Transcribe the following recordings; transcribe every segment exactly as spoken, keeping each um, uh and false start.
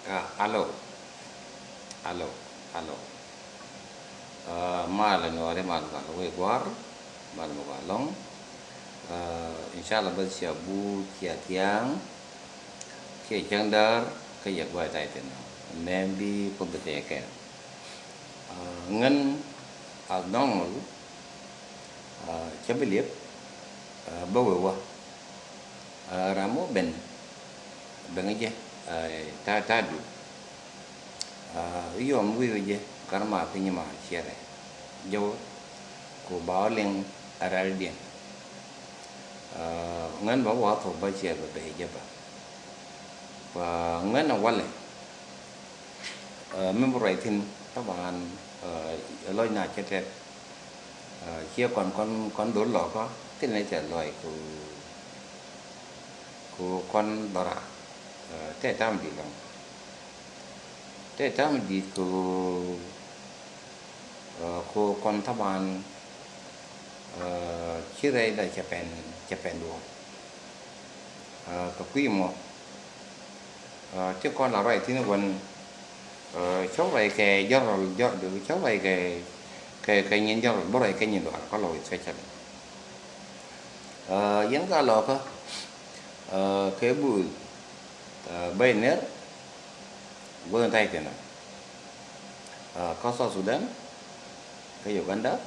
Ah, alo. Alo. Alo. Ah, mal nuɔri mal gal wei guar. Mal mu gal lɔŋ. Ah, inshallah bas cia bu cia tiang. Cia cang dar. Ka ya guai tai tin. Mɛn bi pun bi te kɛ. Ah, ŋän as normal. Ah, cɛ bi liep. Ah, bä wei wa. Ah, ram mɔ ben ben jɛ, ah, ta ta du. Ah, yɔm wi̱i̱ jɛ kar ma piny ma ciɛrɛ jɛ wä. Ku ba wä liŋ a rɛl diɛn. Ah, ŋän ba wa thok ba ciɛ ba bɛ jɛ ba. Wa ŋän a walɛ. Ah, mi bi ruac thi̱n taban, ah, lɔc na cɛ tɛt. Ah, ciɛ kɔn kɔn kɔn dhol lɔkä thin ni cɛ lɔc ku ku kɔn dhɔra. Ah, tɛ tam di lɔŋ. Tɛ tam di ku, ah, ku kɔn taban, ah, ci rɛy da cɛ pɛn cɛ pɛn duɔ. Ah, kɛ kui̱ mɔ. Ah, ti kɔn la ruac thi̱n wän, ah, cɔk ruac kɛ jɔrɔl jɔ cɔk ruac kɛ kɛ kɛ nyin jɔrɔl bä ruac kɛ nyin duar kɔ lɔ wä special. Ah, yɛn ka lɔ kä, ah, kɛ buul, ah, bä iner wä tay kɛ na, ah, kä South Sudan, kä Uganda,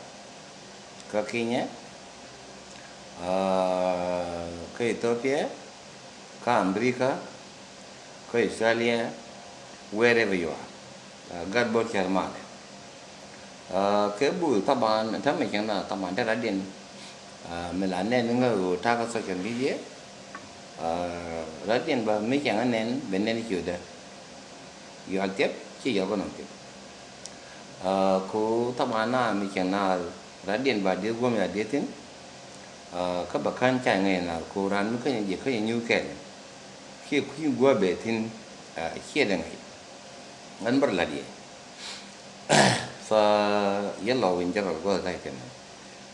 kä Kenya, ah, kä Ethiopia, kä America, kä Australia, wherever you are. Ah, gat bol cɛr malɛ. Ah, kɛ bu taban, ta mi cɛŋ na taban, ta radian. Ah, mi la nɛn ŋä ɣöö takä social media. Ah, radian ba mi cɛŋ a nɛn, bɛ nɛn ciötdä. Yual tiɛp, ci yual kɛ nɔŋ tiɛp. Ah, ku taban na mi cɛŋ na radian ba dieth guɔm ya dieth thin. Ah, kä ba ka̱n ca ŋäc na ku ran mi känyɛ jɛ känyɛ nyuuth kɛl. Kiɛ kui̱ guɔ bɛ thi̱n, ah, ciɛ dɛ ŋäc. Ŋän bär la̱t yɛ. Fa yɛ lɔ win jɛ rɔl guɔ ka̱c kɛn.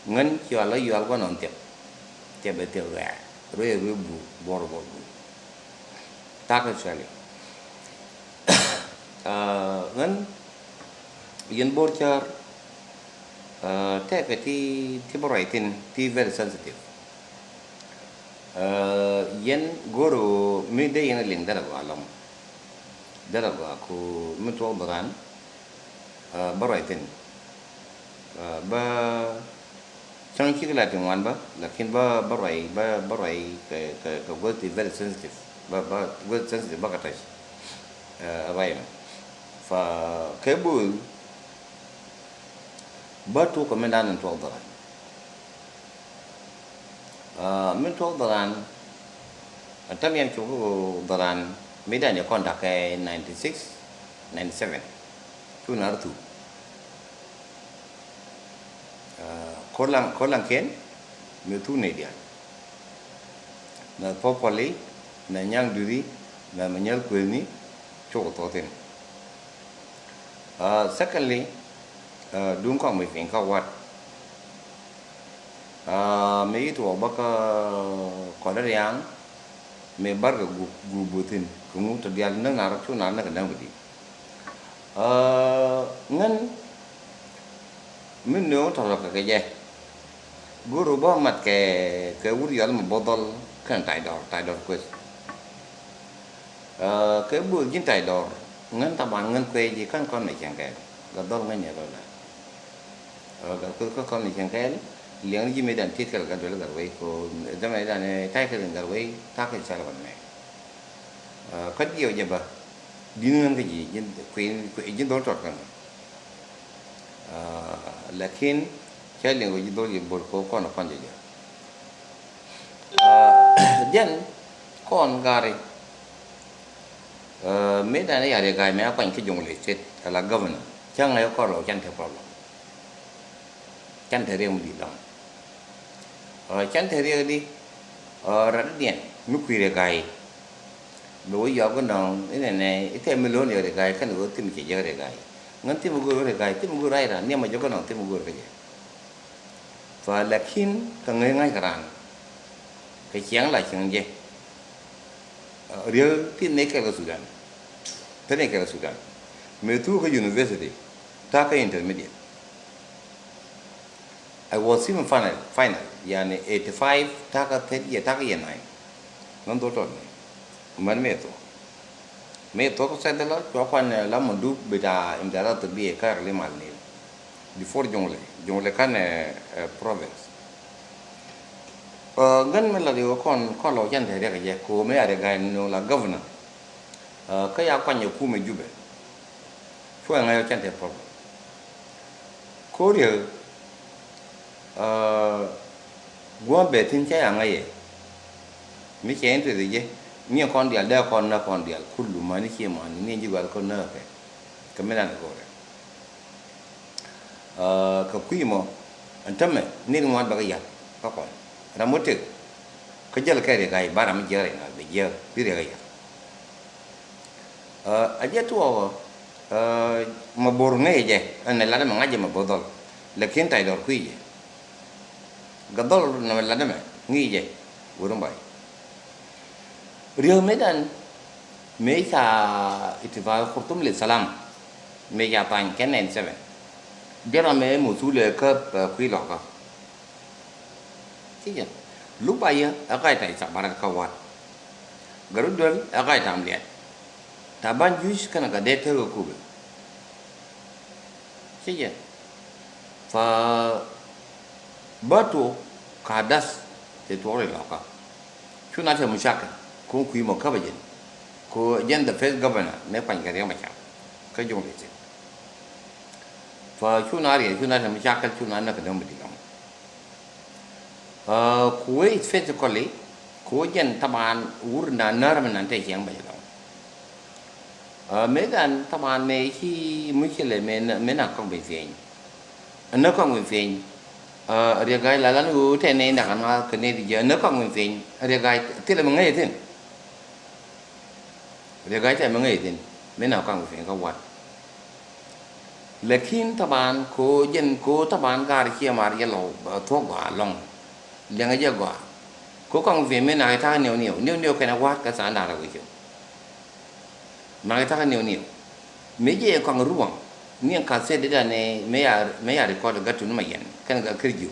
Ŋän cual a yual guɔ nɔn thiɛp. Thiɛp bɛ thiɛp ɣɛɛ. Ruee ruee bu, buɔr buɔr bu. Ta̱k Australia. Ah, ŋän yɛn bo̱r cäär, ah, tɛkɛ ti, ti bä ruac thi̱n, ti very sensitive. Ah, yɛn go̱r ɣöö mi dee yɛn a liŋ derɛ gɔaa lɔ̱ŋ. Derɛ gɔaa ku mi tuɔɔk dhɔran, ah, bä ruac thi̱n. Ah, bä cäŋ cik la ti ŋuan bä, lakin bä, bä ruac, bä, bä ruac kɛ, kɛ, kɛ guäth ti very sensitive. Bä, bä guäth sensitive bä kɛ touch. Ah, ruac mɛ. Fa kɛ buul bä tuk kɛ mi dan in tuɔɔk dhɔran. Ah, min tuɔɔk dhɔran, a tam yɛn cuk dhɔran mi dan yɛ kɔn da̱k kɛ ninety six, ninety seven. Cu nar thuk. Ah, kolan, kolan ken mi thuk ni dial. Mɛ popoli, mɛ nyang duri, mɛ mɛ nyal kueni, cuk thok thin. Ah, secondly, ah, duŋ kɔŋ mi piny kä wat. Ah, mi it wä bä kä kɔdä riaŋ, mi bar kɛ gup, gup buthin, kɛ ŋu tɔ dial näk nar cu nar näk kɛ näk bidi. Ah, ŋän mi nööŋ tɔ rɔ kɛ kɛ jɛ. Guru bä mat kɛ, kɛ wur yɔl mi bothol kɛn tay dɔr, tay dɔr kueth. Ah, kɛ buɔth ji̱n tay dɔr, ŋän taban ŋän kuɛ ji̱ kan kɔn mɛ cɛŋ kɛɛl. Gat dhɔl ŋän yɛ lɔla. Ah, gat kueth kä kɔn mɛ cɛŋ kɛɛl, liɛŋ ni ji̱ mi dan tiet kɛl gat duel gat wei ko, dämɛ dan, eh, tay kɛl gat wei, tak kɛl sal wan mɛ. Ah, kä diɛw jɛ ba, di̱n ŋän kä ji̱, ji̱n kuɛ, kuɛ, ji̱n dhɔl tɔt kɛn. Ah, lakin, cɛ liɛŋ wä ji̱ dhɔl ji̱ bol ko kɔn kɔn jɛ jɛ. Ah, jɛn kɔn gari. Ah, mi dan yari gari mi a kɔny ki Jonglei State ala governor. Cäŋ a yɛ kɔr lɔ can te problem. Can te riɛk mi di dɔŋ. Ah, can te riɛk di, ah, rat diɛn mi kui̱ riɛk gari. Bɛ wä yɔak gɔnɔŋ inɛnɛ itɛ mi lo̱n yɛ riɛk gari kɛn wä thim cɛ jɛ riɛk gari. Ŋän thim go̱r riɛk gari, thim go̱r rai ran niɛmɛ jɛ gɔnɔŋ thim go̱r kä jɛ. Fa lakin kä ŋäc ŋa̱c kɛ raan kɛ ciaŋ la cieŋ jɛ. Riek ti nɛy kɛl kä Sudan. Te ni kɛ Sudan. Mëë thuk kä university, ta̱a̱ kä intermediate. I was even final, final, yani eighty five, ta̱a̱ kä third year, ta̱a̱ kä year nine. Nɔn dhol tɔt ni. Män mëë thuɔ̱k. Mëë thuɔ̱k kä sɛt dee la, cua kuan, eh, la munduk bita imtihanaat tarbiya kä Iqlim Al Nil. Before Jonglei, Jonglei Kan, eh, eh, province. Eh, ŋän mi la riw kɔn, kɔn lɔ cɛn te riɛk jɛ, ko mi a riɛk gai ni la governor. Eh, kä ya kuany ɛ kumɛ Jubɛ. Cuɛ ŋa̱c ɔ cɛn te problem. Ko riɛk, eh, gua̱a̱th bɛ thi̱n cɛ ya ŋa̱c yɛ. Mi cɛ interest jɛ, ni kɔn dial, dee kɔn näk kɔn dial, kullu mani cie mani, ni ji̱ gual kɔn näk kɛ. Kɛ mi dan kɛ kɔn rɛ. Aa, kɛ kui̱ mɔ, ɛn tämɛ, ni ri ŋuan bɛ kɛ ya̱r kä kɔn. Ram wä tëk, kä jäl kɛ riɛk a i̱ ba ram mi jiäk rɛy ŋa̱th bɛ jiäk, bi riɛk a ya̱r. Aa, a jɛ tuɔɔk, aa, mɛ bo̱r ŋäcɛ jɛ, ɛn ɛ lat ɛmɛ ŋa̱c jɛ mɛ bo̱r dhɔl. Lakin tay dɔr kui̱ jɛ. Gɛ dhɔl nɔmɛ lat ɛmɛ, ŋi̱i̱cɛ, wä rum bay. Riek mëëdan, mëë ca itifak Khartoum li salam, mëë ca thany kɛ nine seven. Jɛn ram mëë muthulɛ kä, eh, kui̱ lɔkä. Ci jɛn. Luk ba yɛ, ɛ ɣa̱c tay cak barat kä wat. Gɛ rut duel, ɛ ɣa̱c tam liɛt. Taban juc kɛnɛ kɛ dee tekɛ kubɛ. Ci jɛ. Fa bä tuɔk ka dath tɛ tuɔk ri lɔkä. Cu na tɛ mucakɛ ko kui̱ mɔ käpɛ jɛn. Ko jɛn the first governor ne kuany kɛ Riek Machar kä Jonglei State. Fa cu na riɛ cu na tɛ mucakɛ cu na näk kɛ däm bi di lɔŋ. Aa, kuwe specifically, kuwe jɛn taban wur na när mi nan te ciɛŋ bɛ jɛ lɔŋ. Aa, mëë dan taban mëë ci mucilɛ mëë na, mëë na kɔŋ bi fieny. Ɛn na kɔŋ bi fieny. Aa, riɛk ga̱a̱c la lan ɣöö tɛ nɛy nak an ŋa̱th kɛ nɛy di jɛ ɛn na kɔŋ bi fieny. Riɛk ga̱a̱c thilɛ mi ŋäc ɛ thi̱n. Riɛk ga̱a̱c tɛ mi ŋäc thi̱n mi na kaŋ fi kä wat. Lakin taban ko jɛn ko taban gar ciɛ mar jɛ lɔw, ɛ, thuɔk gɔaa lɔŋ. Liɛŋɛ jɛ gɔaa. Ko kaŋ fi mi na kɛ ta̱k niɛw niɛw, niɛw niɛw kɛnɛ wat kä tha̱a̱ŋ da̱rɛ wi̱cɔ. Na kɛ ta̱k niɛw niɛw. Mi jɛ kaŋ ruɔ̱ŋ, ni ɛn ka̱ thɛt dee dan ni mi ya, mi ya record gat tun ma yɛn kɛn gat kär ji̱w.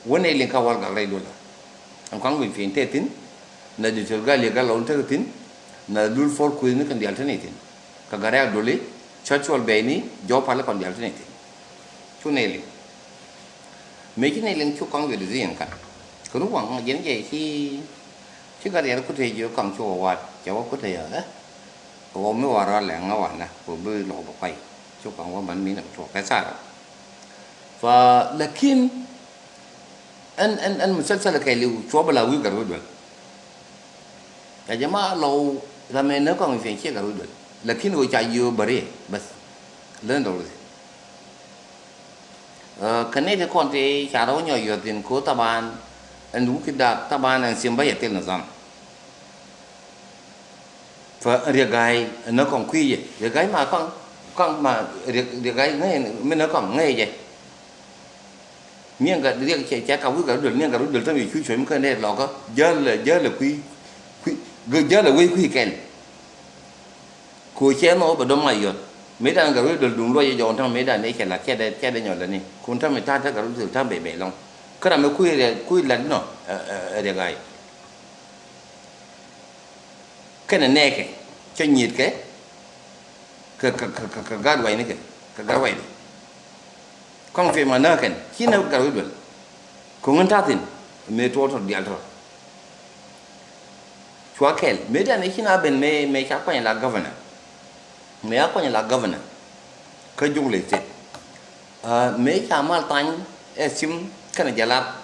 Wä nɛy liŋ ka wal gak rɛy dola. Ɛn kɔaŋ wi̱i̱ pi̱ny te thi̱n, na di̱t thil gal yɛ gal lɔw ni te thi̱n, na lul for kui̱ni kɛn dial te ni thi̱n. Ka gat rɛy a doli, cɔt cuɔl bɛy ni, jɔw pal kɔn dial te ni thi̱n. Cu nɛy liŋ. Mëë ci nɛy liŋ cu kɔaŋ wi̱i̱ di thi̱n kan. Kɛ ru waŋ jiɛn jɛ ci, ci gat yɛn kut te jiö kɔaŋ cu wä waat, cɛ wä kut te yɛ, ɛ? Wä mi wa rɔ lɛ ŋa wa na, wä bi lɔk bä kuay. Cu kɔaŋ wä man mi na tuɔk kɛ tharɔ. Fa lakin ɛn, ɛn, ɛn musalsal kɛɛliw cuɔp la wi̱i̱ gat wi̱i̱ duel. Ya jama lɔw ramɛ nä kɔaŋ wi̱i̱ piɛn ciɛ gat wi̱i̱ duel. Lakin wä ca jiö bäriɛ bäth. Län dɔl wi̱i̱. Kä nɛy ti kɔn ti ca rɔw nyɔk yuɔth in ko taban ɛn wuk ki dak taban ɛn sim ba yɛ thil nizam. Fa riɛk ga̱a̱y nä kɔŋ kui̱ jɛ. Riɛk ga̱a̱y ma kɔŋ, kɔŋ ma riɛk, riɛk ga̱a̱y ŋäc mi nä kɔŋ ŋäc jɛ. Niɛn gat riɛk cɛ, cɛ ka wi̱i̱ gat rut duel, niɛn gat rut duel täm yɛ cu cuɔ̱c mi kɛn dee lɔkä jäl, jäl kui̱, kui̱, jäl wec kui̱ kɛl. Ko cɛ nɔ bɛ dɔm ŋa̱c yɔt. Mëë dan gat rut duel duŋ luɔc jɛ jɔw täm mëë dan ni cɛ lat cɛ dee, cɛ dee nyɔl lani. Kun täm mi ta̱a̱ te gat rut duel täm bɛ bɛ lɔŋ. Kä ram mi kui̱ riɛk, kui̱ lat nɔ, ɛ, ɛ, ɛ riɛk ga̱a̱y. Kɛnɛ nɛɛkɛ cä nyitkɛ kɛ, kɛ, kɛ, kɛ, kɛ gat wa̱i̱ni kɛ, kɛ gat wa̱i̱ni. Kɔŋ fiɛm a näk kɛn ci näk gat wi̱i̱ duel. Ko̱ŋ in ta̱thi̱n mëë tuɔɔk tɔt diaal tɔt. Cua kɛl mëë dan i̱ ci na ben mëë, mëë ca kuany la governor. Mëë a kuany la governor kä Jonglei State. Aa, mëë ca mal thany ɛ sim kɛnɛ jalap.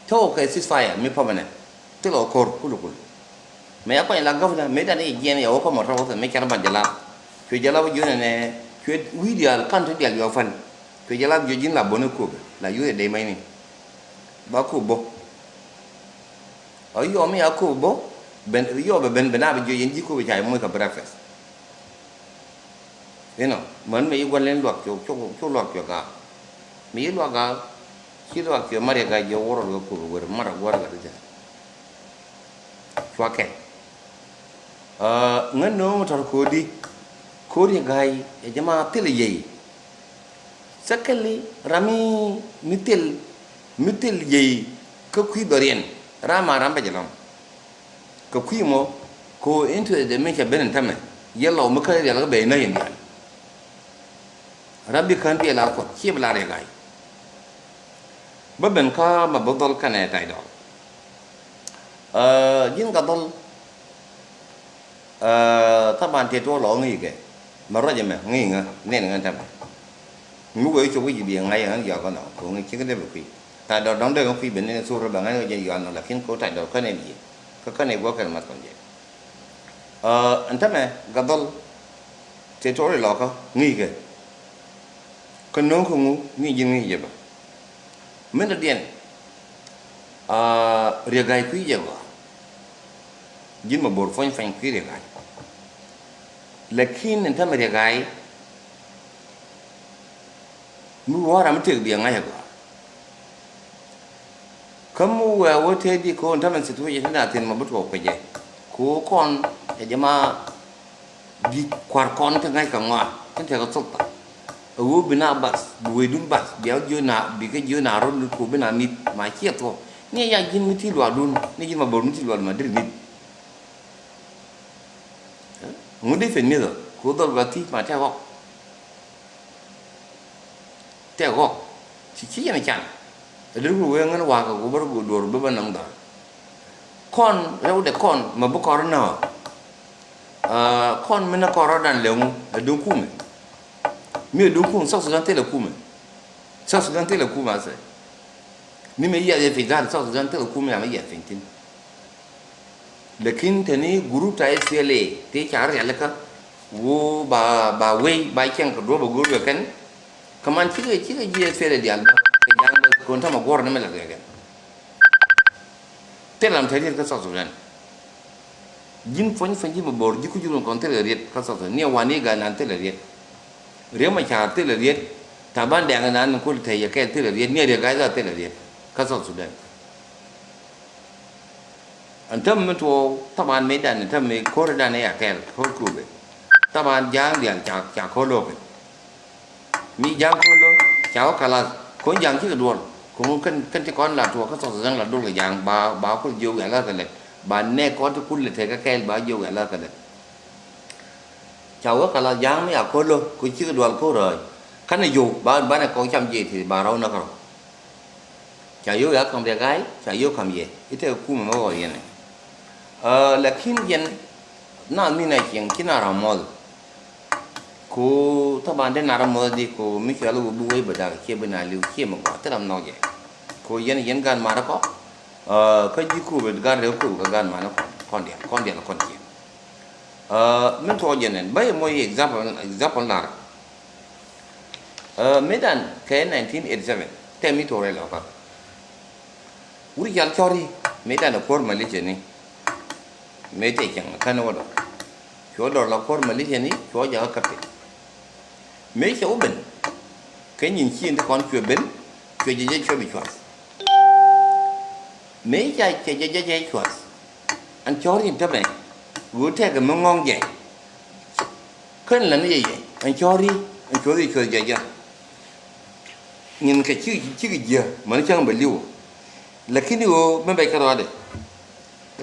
Tɔw kɛ ceasefire mi permanent. Thilɛ ɣä ko̱r kulu kulu. Mëë a kuany la governor mëë dan i̱ jiɛn yɛ wä kä mɔ tɔw thil mëë ca rɔ ban jalap. Cuɛ jalap jiö nɛnɛ cuɛ wi̱i̱ diaal kan ti diaal yɔ pan. Cuɛ jalap jiö ji̱n la boni Akobo la yuri dee mɛni. Ba Akobo. Ɔ yɔ mi Akobo ben yɔ bɛ ben ben a bi jiö yɛn ji̱ Akobo ca yɛ moc kɛ breakfast. Inɔ män mi yi gua̱l in luak cu, cu, cu luak cu gaak. Mi yi luak gaak ci luak cu mariɛ gaak jiɛ wurɔ luak Akobo wer marɛ gua̱l gaak ti jɛ. Cua kɛn. Aa, ŋä nööŋ tɔr ko̱di ko̱ri ga̱y ɛ jɛ ma thil yey. Secondly, ram mi, mi thil, mi thil yey kä kui̱ dhɔriɛn, ram a ram bɛ jɛ lɔ̱ŋ. Kɛ kui̱ mɔ ko interest de mi cɛ ben in tämɛ yɛ lɔw mi kä rial kä ben in nä yɛn diaal. Ram bi kän bi ɛ lar Kuɔth, ciɛ bi lar yɛ ga̱y. Bä ben kä ma bä dhɔl kɛnɛ tay dɔɔl. Aa, ji̱n Gatdhɔl. Aa, thaban tëë tuɔɔk lɔ ŋi̱i̱c kɛ mɛ ruac ɛmɛ ŋi̱i̱c ŋä nɛn ŋä tɛmɛ. Mi wee cop kä ji̱ biɛ ŋa̱c ɛ ɣän yɔk kä nɔ ko ŋi̱i̱c cikɛ dee bɛ kui̱. Tay dɔɔl dɔ̱ŋ dee ŋä kui̱ ben ni thur bɛ ŋa̱c ɛ jɛ yɔk nɔ, lakin ko tay dɔɔl känɛ biɛ kä känɛ guɔ kɛn mat kɔn jɛ. Aa, ɛn tɛmɛ Gatdhɔl tëë tuɔɔk ri lɔkä ŋi̱i̱c kɛ. Kä no̱o̱ŋ kä ŋu ŋi̱i̱c ji̱n ŋi̱i̱c jɛ bä. Min dɔ̱diɛn, aa, Riek Gai kui̱ jɛ gɔaa. Ji̱n ma bo̱r puɔ̱ny puɔ̱ny kui̱ Riek Gai. Lakin ɛn tämɛ Riek Gai mi wä ram mi tëk biɛ ŋa̱c ɛ gɔaa. Kä mi wee wä tëë di ko̱n tämɛ situation ti na thi̱n ma bi tuɔɔk kɛ jɛ. Ko kɔn ɛ jɛ ma Bi kua̱r kɔn kä ŋa̱c kɛ ŋɔa kä tekɛ thok thok. Ɛ ɣöö bi na bath, bi wecdun bath, bia jiö na, bi kä jiö na rot lut ku bi na mi̱th ma ciɛ thuɔ̱k. Ni ya ji̱n mi ti luaakdun, ni ji̱n ma bo̱r mi ti luaak ma deri mi̱th. Ŋut di pen mi̱th ɔ, ku dhɔl gua thi̱c ma tɛk ɣɔk. Tɛk ɣɔk. Ci ci yɛn can. Ɛ deri ku wee ŋän wakä ku bä ru duɔr bi bä naŋ dhɔr. Kɔn rɛwdɛ kɔn ma bi kɔr nä. Aa, kɔn mi na kɔn rɔ̱dan lɛ ŋu ɛ duŋ kumɛ. Mi ɛ duŋ kumɛ, South Sudan thilɛ kumɛ. South Sudan thilɛ kumɛ a sɛ. Mi mɛ yiath yɛ piny dhan South Sudan thilɛ kumɛ a mɛ yiath piny thin. Lakin tɛni group ta S P L A ti ca rialikä. Wu ba, ba wei ba cɛŋ kɛ duɔp a group yɛ kɛn. Kɛ man cikɛ, cikɛ ji̱ S P L A diaal bä kɛ ja̱a̱ŋ bä kɔn tamɛ guɔ̱r ni mɛ lɛ kɛ kɛn. Thilɛ ram te riet kä South Sudan. Ji̱n puɔ̱ny puɔ̱ny ji̱ mɛ bo̱r ji̱ ku jurun kɔn thilɛ riet kä South Sudan. Ni ɛ wan ni gaa nan thilɛ riet. Riek Machar thilɛ riet. Taban Deng nan ni kul te yɛ kɛɛl thilɛ riet. Ni ɛ Riek Gai Dhɔl thilɛ riet kä South Sudan. Ɛn täm mi tuɔɔk taban mi dan ɛn täm mi ko̱r dan ɛ ya kɛɛl ko̱r kubɛ. Taban ja̱a̱ŋ diaal ca, ca ko̱r lo̱kɛ. Mi ja̱ŋ ko̱l lo̱ ca wä kalas ko̱n ja̱ŋ cikɛ duɔl. Ko̱n kɛn, kɛn ti kɔn la tuɔɔk kä South Sudan la duɔl kɛ ja̱ŋ ba, ba kul jiök wiaa la kɛ lɛt. Ba nɛ kɔn ti kul lɛ tekɛ kɛɛl ba jiök wiaa la kɛ lɛt. Ca wä kalas ja̱ŋ mi a ko̱l lo̱ ko̱n cikɛ duɔl ko̱l rɔ̱ɔ̱c. Kanɛ jiök ba, banɛ kɔk cam jiɛc ti ba rɔw näk rɔ. Ca yio̱w ya ka̱m Riek Gai, ca yio̱w ka̱m yɛ. I̱ tekɛ kumɛ mɛ ɣɔw yɛn ɛ. Aa, lakin yɛn naath mi na cieŋ ci na ram muɔth. Ko taban dee na ram muɔth di ko mi cɔal i̱ wä bi wec bɛ dak ciɛ bi na li̱w ciɛ mɛ gɔaa thil ram nhɔk jɛ. Ko yɛn, yɛn gan mar kɔ. Aa, kä ji̱ kup gan rɛw kup kä gan mar kɔn, kɔn diaal, kɔn diaal kɔn cieŋ. Aa, min tuɔɔk jɛ nɛn ba yɛ mɔ yɛ example, example lar. Aa, mëëdan kɛ nineteen eighty seven tɛ mi tuɔɔk rɛy lɔkä. Wur cal cɔri mëëdan ɛ kuɔr militia ni. Mëë tɛ cɛŋ kän wä dɔr. Cuɔ dɔr la kuɔr militia ni cuɔ jakä captain. Mëë cɛ wä ben. Kɛ nyin ci in ti kɔn cuɛ ben. Cuɛ jɛ jɛ cuɛ bi cuath. Mëë ca cɛ jɛ jɛ jɛ cuath. An cɔri in tämɛ. Wur tɛkɛ mi ŋɔŋ jɛ. Kän lɛ ni yɛ yɛ ɛn cɔri ɛn cuɔth yɛ cuɔth jɛ jɛ. Nyin kɛ cikɛ, cikɛ jiä mäni cäŋ bɛ li̱w. Lakini ɣöö mi bɛc kɛ rɔɔdɛ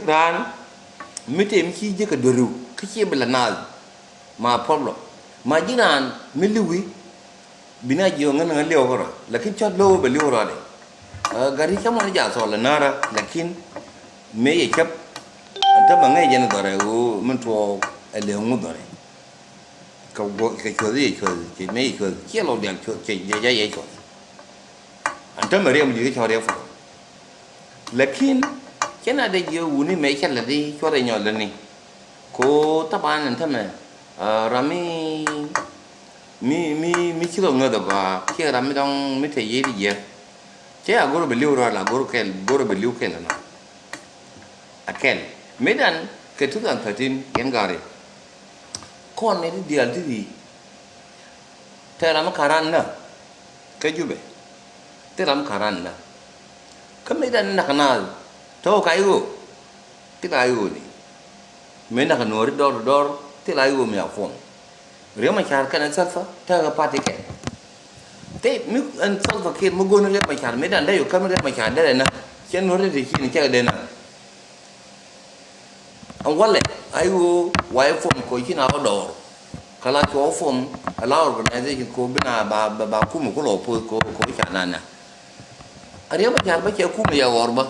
raan mi tëë mi ci jiäkä dueriw kä ciɛ bi la naath. Ma problem ma ji̱ raan mi li̱wi. Bi na jiök ŋän ŋän liɛw kärɔa lakin cɔt lo̱w bɛ li̱w rɔɔdɛ. Aa, gari cä mɔni jaa thɔɔl ɛ näärä lakin mëë yɛ cäp. Ɛn tämɛ ŋäc jɛn dhɔrɛ ɣöö min tuɔɔk ɛ lëë ŋuth dhɔrɛ. Kɛ guɔ kɛ cuɔth yɛ cuɔth cɛ mëë yɛ cuɔth ciɛ lɔk diaal cuɔth cɛ jɛ jɛ yɛ cuɔth. Ɛn tämɛ riɛm di̱t kä cɔɔr yɛ puɔth. Lakin cɛ na dee jiök wuni mëë cɛ lɛ di cuɔth ɛ nyɔl lɛ ni. Ko taban ɛn tämɛ, aa, ram mi, mi, mi, mi cikɛ ŋäth ɛ gɔaa kiɛ ram mi dɔ̱ŋ mi te yiëë di jiɛ. Cɛ a go̱r bɛ li̱w rɔɔd la go̱r kɛl, go̱r bɛ li̱w kɛl ɛnɔ. A kɛl. Mëëdan kɛ two thousand thirteen yɛn gari. Kɔn ni di diaal ti di. Te ram mi ka̱n ran nä. Kä Jubɛ. Te ram mi ka̱n ran nä. Kä mëëdan ni nak naath. Te wä ka i̱ ɣöö. Ti na i̱ ɣöö ni. Mëë nak nuɔ̱ɔ̱ri dɔr dɔr thil a i̱ ɣöö mi a form. Riek Machar kɛnɛ Salva tekɛ party kɛn. Te mi ɛn Salva Kiir mi go̱n Riek Machar mi dan dee yɛ käm Riek Machar derɛ na. Cɛ nuɔ̱ɔ̱ri te ci ni cɛ dee na. Ɛn walɛ a i̱ ɣöö wa i̱ form kɔ ci na ɣä dɔr. Kala cuɔ form a la organization kɔ bi na ba ba kumɛ ku lɔ poth kɔ kɔ ca na na. A Riek Machar bä cɛ kumɛ yɛ ɣɔr bä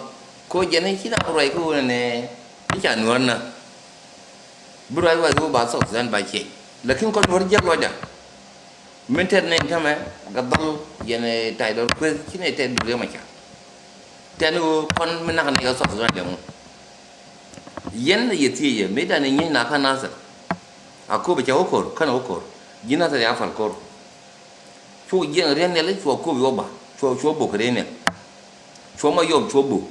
kɔ jɛn i̱ ci na ruac kɔ wunɛ nɛ i̱ ca nuɔ̱ɔ̱r na. Bi ruac ruac wä ba South Sudan ba ciɛc. Lakin kɔn wär jiäk lɔcda. Min tɛt nɛn tämɛ gɛ dhɔl yɛn, eh, tac dɔl kueth ci nɛ tɛt bi Riek Machar. Tɛn wä kɔn mi nak ni kɛ South Sudan dɛŋ wä. Yɛn yɛ thiec yɛ mi dan ni nyieny na kä Nasir. A kop ca wä kor kän wä kor. Ji̱ Nasir ya pal kor. Cu jiɛn riɛn nɛl cuɔ kop yɔ ba cuɔ cuɔ bok riɛn nɛl. Cuɔ ma yɔm cuɔ bok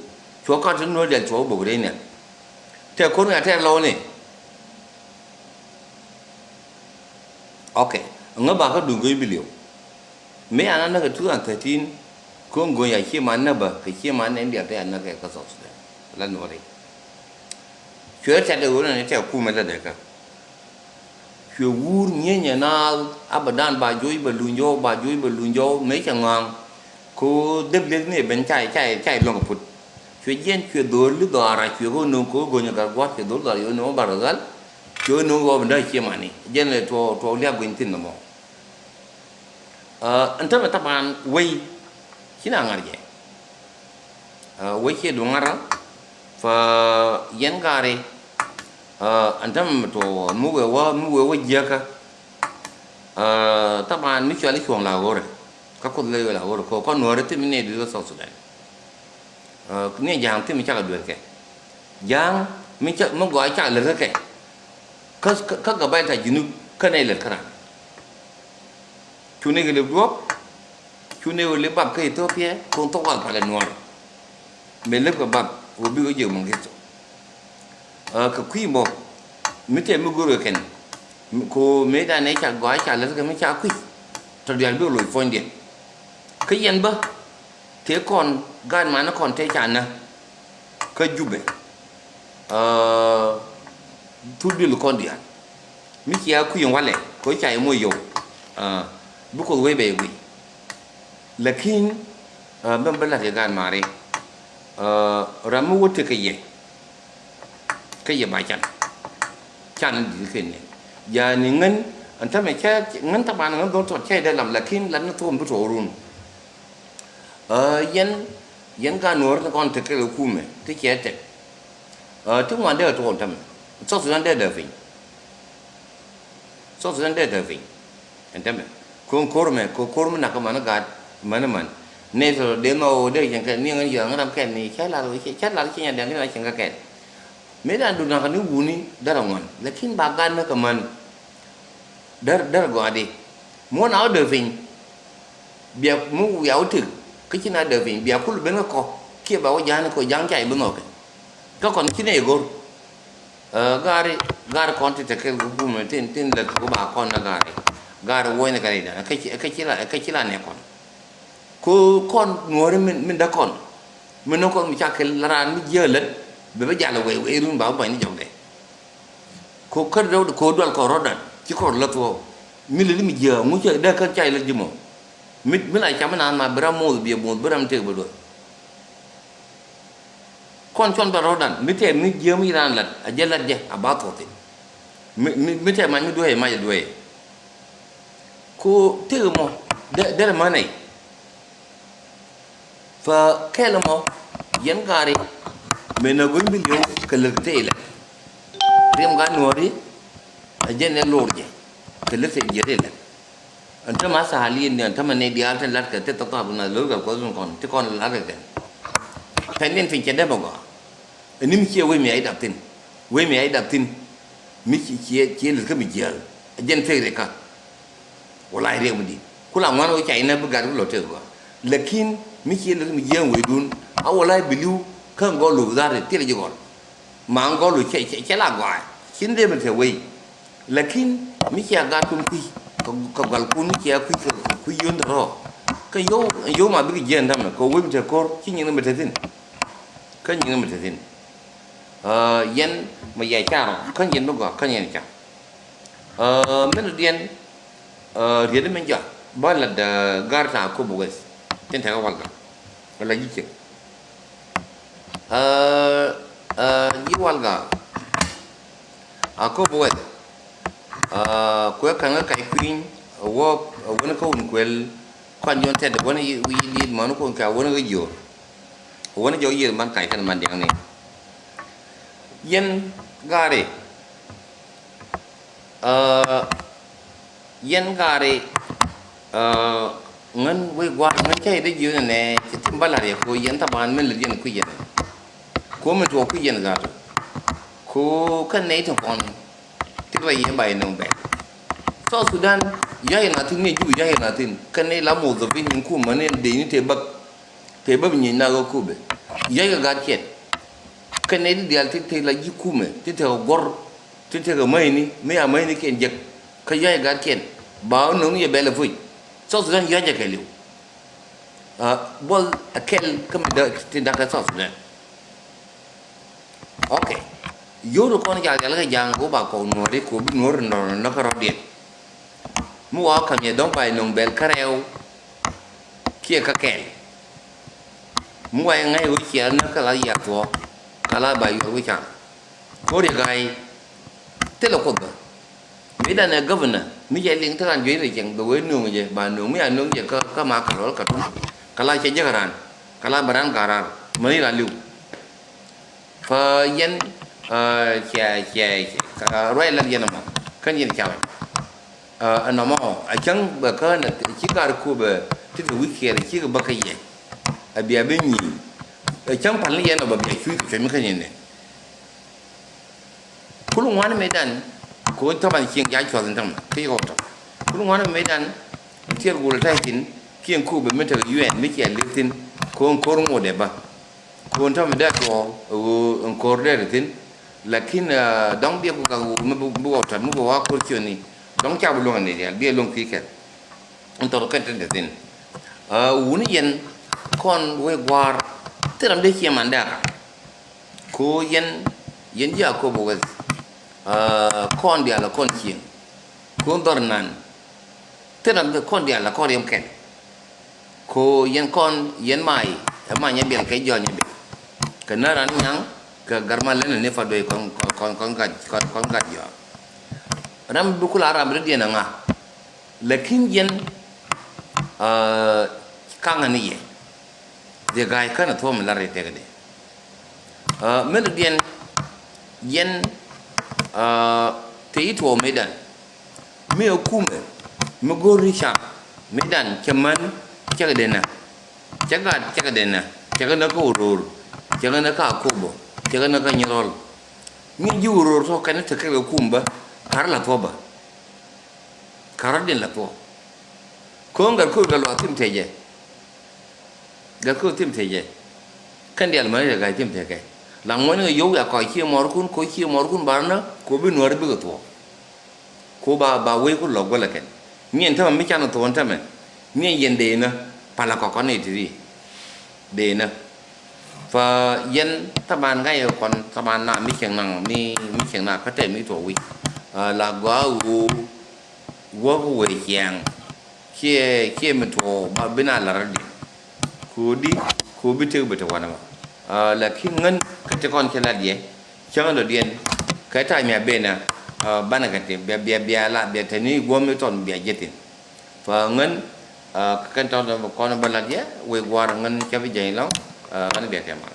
cuɔ kar ti nuɔ̱r dial cuɔ bok riɛn nɛl. Tɛ kor ŋa tɛ lɔw ni. Ok. Ŋä ba kä duŋ go̱ny biliw. Mi an a näk kä two thousand thirteen. Ko̱n go̱ny a cie man näk bä kɛ cie man nɛ India tɛ a näk kɛ kä South Sudan. La nuɔri. Cuɛ tɛt ɛ ɣöö nɛ tɛ kumɛ lɛ dɛ kä. Cuɛ wur nyieny ɛ naath a bɛ dan ba joc bɛ luny jɔw ba joc bɛ luny jɔw mëë cɛ ŋɔaŋ. Ko dep lieth ni ben cay cay cay luɔ̱ŋ put. Cuɛ jiɛn cuɛ dho̱r li dhɔaar a cuɛ ko no̱o̱ŋ ko go̱nyɛ gat gua̱t cuɛ dho̱r dhɔaar yɛ no̱o̱ŋ bar dhal. Cuɛ no̱o̱ŋ ɣɔw bɛ däk ciɛ mani jiɛn lɛ tuɔɔk tuɔɔk liak guiny thin nɔmɔ. Ɛn tämɛ taban wei ci na ŋa̱r jɛ. Wee ciɛ duŋ ŋa̱rä fa yɛn gaari. Ɛn tämɛ mi tuɔɔk mi wee wä mi wee wä jiäkä. Taban mi cuali cuɔ̱ŋ la ɣöörɛ kä kuoth ley wee la ɣöörɛ kɔ kɔn nuɔ̱ɔ̱rɛ thim ni duel kä South Sudan. Ni ja̱a̱ŋ thim cakɛ duel kɛ ja̱a̱ŋ mi gɔaa cakɛ lät kä kɛ. Kä kä gabayil ta Junub kä nɛy lät kä ran. Cu ni kɛ lep duɔ̱ɔ̱p. Cu ni wä lep bap kä Ethiopia kun thok wal palɛ nuɔr. Mëë lep kɛ bap wä bikɛ jek Mangistu. Kɛ kui̱ mɔ mi tɛm mi go̱r kɛ kɛn. Ko mëë danɛ ca gɔaa ca lät kɛ mi ca kui̱. Tɔ diaal bi loc puɔ̱nydiɛn kä yɛn bä. Tëë kɔn gaat manä kɔn tëë ca nä. Kä Jubɛ. Thul duël kɔn diaal mi cia kui̱ walɛ kɛ ca yɛ moc yɔw. Bi Kuoth wee bɛ yɛ guic. Lakin bɛn bä la̱t kɛ gaat mari. Ram mi wä tekɛ yɛ kä yɛ ba can. Can in di̱t kɛ nɛn yani ŋän. Ɛn tämɛ cɛ ŋän taban ŋän dhɔl tɔt cɛ dee lam lakin lat ni thok mi bi tuɔɔk run. Yɛn yɛn gaat nuɔ̱ɔ̱r ni kɔn tekɛ kɛ kumɛ ti cɛ tɛk. Ti ŋuan dee a tuɔɔk ɛn tämɛ. South Sudan dee dee piny. South Sudan dee dee piny. Ɛn tämɛ ko̱n ko̱r mɛ ko̱ ko̱r mi nak kɛ man gaat män man. Nɛ tɔ dee nhɔk dee cɛn kɛ ni ŋän yɔ̱a̱ŋ ram kɛn ni cä lar cä lar cä nyan dɛn ni cɛn kɛ kɛn. Mëë dan dun nak ni wuni dara ŋuan lakin ba gaat mɛ kɛ män. Där där gɔaa di muɔ̱n a wä dee piny. Bia mi wiaa wä tek kä ci na dee piny bia kul ben kä kɔ kiɛ ba wä ja̱a̱n kɔ ja̱a̱n ca i̱ bi nhɔk kɛ. Kä kɔn ci nɛ i̱ go̱r. Gaari gaari kɔn ti tekɛ kumɛ tin tin lät kɛ ba kɔn na gaari. Gaari wuɔ̱ny ni kɛ rɛy dan kä ci la kä ci la nɛ kɔn. Ko kɔn nuɔ̱ɔ̱ri min däk kɔn min ni kɔn mi ca kɛ la raan mi jiäk lät bɛ bä jal wee wee run ba bä bany ni jɔkdɛ. Ko kär dɔw ko dual kɔ rɔdan ci kɔr lä thuɔw. Mi lili mi jiä ŋu cɛ dee kän ca ilä ji̱ mɔ. Mi mi la cam inan ma bi ram moth biɛ moth bi ram tek bi duɔth. Kɔn cuɔn dual rɔdan mi tɛɛ mi jiä mi ran lat a jɛ lat jɛ a ba thuɔth in. Mi mi mi tɛɛ mac mi duee mac a duee. Ko tek mɔ derɛ mänɛ. Fa kɛl mɔ yɛn gari. Mɛ na go̱ny bi li̱w kɛ lät tëë lɛ. Riɛm gan nuɔ̱ɔ̱ri a jɛn ɛ lor jɛ kɛ lät tëë jiɛt ilɛ. Ɛn tämɛ a tha̱a̱l yɛn ni ɛn tämɛ ni diaal tin la̱t kɛ ti thɔk thɔk na lo̱r kɛ kuɔth in kɔn ti kɔn la̱t kɛ kɛn. Pɛn in piny cɛ dämɛ gɔaa. Ɛn ni mi ciɛ wee mi a idap thin wee mi a idap thin. Mi ciɛ ciɛ lät kä mi jiääl a jɛn pek ri ka. Wala riɛk mi di̱t ku la ŋuan wä ca inɛ bi gat ku lɔ tek gɔaa. Lakin mi ci lät mi jiäŋ wecdun a wala biliw kä ŋɔl lu dhar thilɛ ji̱ gɔl. Ma ŋɔl lu cɛ la gɔaa cin dee mi te wei. Lakin mi cia gat kun kui̱ kɛ gɔlkun mi cia kui̱ kɛ kui̱ yön te rɔɔk. Kä yio̱w yio̱w ma bikɛ jiäŋ dämɛ kɛ wec mi te ko̱r ci nyin mi te thi̱n. Kä nyin mi te thi̱n. Yɛn mɛ yɛ carɔ kä yɛn bi gɔaa kä yɛn ca. Min diɛn riet min jɔak bä lat gar ta Akobo West tin tekɛ walga. Ala ji̱ cieŋ ji̱ walga Akobo West. Kuɛ ka̱n kä kac kui̱ny a wä a wän kä wun kuël. Kuan jɔn tɛt a wän wi̱i̱ li̱i̱t män kuɔn kɛ a wän kä jiöör. A wän jɔk yiëër man kac kɛn man diaŋni. Yɛn gaari yɛn gaari ŋän wec gua̱a̱r ŋän cä yɛ dee jiöör nɛ cɛ tim bä la̱r yɛ ko yɛn thaban min lät yɛn kui̱ yɛn. Ko min tuɔɔk kui̱ yɛn gaat ko kɛn nɛy tin kɔn. Ti rɛy yɛ ba yɛ nöŋ bɛl. South Sudan yɔ̱a̱c yɛ na thi̱n ni jur yɔ̱a̱c yɛ na thi̱n kɛn nɛy la moth ɔ piny in kum män in dee ni te bäk. Te bäk nyieny na ɣä Akobo yɔ̱a̱c kɛ gatkiɛn. Kɛn nɛy ti diaal ti te la ji̱ kumɛ ti te kɛ guɔ̱r ti te kɛ mäcni mi a mäcnikiɛn jek. Kä yɔ̱a̱c kɛ gatkiɛn ba ɣä nöŋ yɛ bɛl ɛ puc. South Sudan yɔ̱a̱c jɛ kɛɛliw. Buɔth ɛ kɛl kä mi ti da̱k kɛ South Sudan. Ok. Yio̱w ti kɔn jal rial kɛ ja̱a̱ŋ kɛ wä ba kɔk nuɔ̱ɔ̱ri kɛ wä bi nuɔ̱ɔ̱ri nɔnɔ kä rɔ̱diɛn. Mi wa ka̱m yɛ dɔ̱ŋ ba yɛ nöŋ bɛl kä rɛw kiɛ kä kɛl. Mi wa yɛ ŋa̱c wä ciɛɛr ni kä la yiar thuɔ̱ɔ̱k kä la ba yuɔr wä ca̱r. Ko̱r yɛ ga̱a̱c thilɛ kuoth bä. Mi dan ɛ governor mi cɛ liŋ ti ran juey rɛ cɛŋ bɛ wee nöŋ jɛ ba nöŋ mi a nöŋ jɛ kä kä ma kɛ lɔl kä tum. Kä la cɛ jek ran kä la bɛ ran ga̱r ran mäni ran liw. Kä yɛn cɛ cɛ ruac lat yɛn ɛmɔ kän yɛn ca wɛn. Ɛnɔmɔ a cäŋ bɛ kä nɛ ci gar Akobo ti te wi̱i̱ kiɛɛr ci kɛ bä kä yɛ. A bia bi nyi̱i̱ a cäŋ pal ni yɛn ɔ bɛ bia cui̱ kɛ cuɛm mi kä nyin nɛ. Kul ŋuan mëëdan ko̱ thaman cieŋ ca cuɔth in thaman kä yɛ kɔk tɔk. Kul ŋuan mëëdan tiɛɛr gol ta̱y thin kiɛn Akobo mi tekɛ U N mi ciɛ lek thin ko̱ in ko̱r ŋot ɛ bä. Ko̱n tɔ̱ mi dee tuɔɔk ɛ ɣöö in ko̱r dee ri thi̱n. Lakin dɔ̱ŋ biɛ ku gak ɣöö mi bi wä tɔ̱t mi bi wä ko̱r ciöni dɔ̱ŋ ca bi luäŋ ni diaal biɛ luäŋ kui̱ kɛl. In thɔr kɛn tin te thi̱n. Wuni yɛn kɔn wee gua̱a̱r thil ram dee ciɛ man dee a ka̱n. Ko yɛn yɛn ji̱ Akobo West. Kɔn diaal a kɔn cieŋ. Ko dhɔr nan thil ram kɔn diaal a kɔn riɛm kɛn. Ko yɛn kɔn yɛn may ɛ ma nyɛ biɛl kɛ jɔl nyɛ biɛl. Kɛ nä ran nyaŋ kɛ garma lɛn ni fa doy kɔn kɔn kɔn gat kɔn kɔn gat jɔl. Ram bi kula ram ri diɛn ŋa. Lakin yɛn kaŋa ni yɛ. Dee ga̱a̱c känɛ thuɔ̱k mi lar ri tɛkɛ dee. Mɛn diɛn yɛn te yi tuɔɔk mëëdan. Mi ɛ kumɛ mi go̱r ni ca mëëdan cɛ män cɛ kɛ denä. Cɛ gat cɛ kɛ denä cɛ kɛ nä kä Uror cɛ kɛ nä kä Akobo cɛ kɛ nä kä Nyirol. Mi ji̱ Uror thuɔ̱k kɛn te kɛ kɛ kum bä. Karä la thuɔ̱k bä. Karä din la thuɔ̱k. Ko̱n gat ko̱ gat luaak thim tecɛ. Gat ko̱ thim tecɛ. Kɛn diaal män i̱ gat thim tecɛ. La ŋuɔ̱n i̱ yio̱w ya kɔc cie mɔrkun ko̱ cie mɔrkun bar nä ko̱ bi nuäär bikɛ thuɔ̱k. Ko̱ ba ba wec ku lɔk guäl ɛ kɛn. Ŋiɛn tämɛ mi can thuɔ̱k tämɛ. Ŋiɛn yɛn dee nä pal ɛ kɔk kɔn i̱ ti ri. Dee nä. Fa yɛn thaman ŋa̱c kɔn thaman na mi cieŋ naŋ mi mi cieŋ na kä tɛm mi tuɔɔk wi̱c. La gɔaa ɣöö wäk wëë ciɛɛŋ. Ciɛ ciɛ mi tuɔɔk ma bi na la̱r di. Ko̱di ko̱ bi tek bi te wanɛ ma. Lakin ŋän kä ti kɔn cɛ lat yɛ cäŋ dɔ̱diɛn. Kä ta̱a̱ mi a ben a banɛ kɛ ti bia bia bia la bia te ni guɔ̱m mi tɔn bia jɛ thin. Fa ŋän kä kɛn tɔn kɔn bä lat yɛ wëë gua̱a̱r ŋän cä bi jɛ lɔŋ. Ŋän bia kɛ mal.